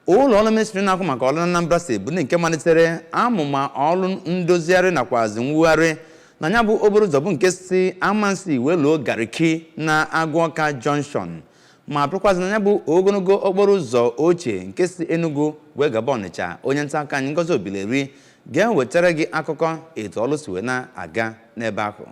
Ụlọ ọrụ ministri na-ahụ maka ọrụ na Anambra Steeti bụ ndị nke malitere amụma ọrụ ndozigharị nakwazi mwugharị na ya bụ okporo ụzọ bụ nke si Amansi wee luo Gariki na Agụọka Junction, ma bụrụkwazị na ya bụ ogologo okporo ụzọ ochie nke si Enugu wee gaba Ọnịcha. Onye nta akụkọ anyị, Ngozi Obileri, ga-ewetara gị akụkọ etu ọrụ si wee na-aga n'ebe ahụ.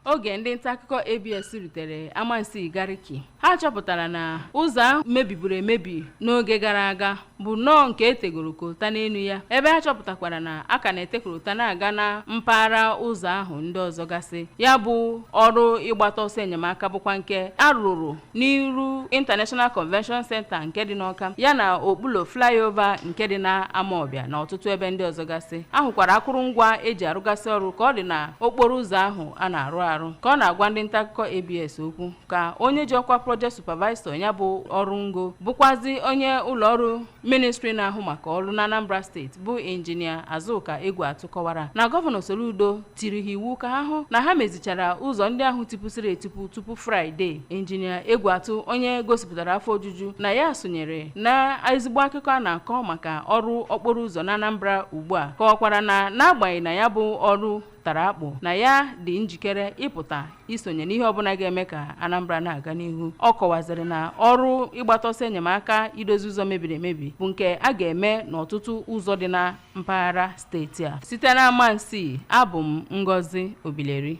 Oge ndị nta akụkọ ABS rutere Amansi Gariki, ha chọpụtara na ụzọ ahụ mebiburu emebi n'oge gara aga bụ nnọọ nke etegoro kolta n'elu ya, ebe ha chọpụtakwara na a ka na-ete kolta na-aga na mpaghara ụzọ ahụ ndị ọzọ gasị. Ya bụ ọrụ ịgbata ọsọ enyemaka bụkwa nke a rụrụ n'iru International Convention Center nke dị n'Ọka, ya na okpulo flyover nke dị na Amawbịa na ọtụtụ ebe ndị ọzọ gasị. Ahụkwara akụrụngwa eji arụgasị ọrụ ka ọ dị na okporo ụzọ ahụ a na-arụ arụ. Ka ọ na-agwa ndị nta akụkọ ABS okwu, ka onye ji ọkwa project supervisor ya bụ ọrụ ngo, bụkwazi onye ụlọọrụ ministri na-ahụ maka ọrụ na Anambra Steeti, bụ Injinia Azụka Egwuatụ, kọwara na Gọvanọ Soludo tiri ha iwu ka ha hụ na ha mezichara ụzọ ndị ahụ tipụsịrị etipu tupu Fraịde. Injinia Egwuatụ, onye gosipụtara afọ ojuju na ya sonyere na ezigbo akụkọ a na-akọ maka ọrụ okporo ụzọ na Anambra ugbu a, kọwakwara na n'agbanyeghị na ya bụ ọrụ tara akpụ, na ya dị njikere ịpụta isonye n'ihe ọbụla ga-eme ka Anambra na-aga n'ihu. Ọ kọwaziri na ọrụ ịgbata ọsọ enyemaka idozi ụzọ mebiri emebi bụ nke a ga-eme n'ọtụtụ ụzọ dị na mpaghara steeti a. Site na Amansi, abụ m Ngozi Obileri.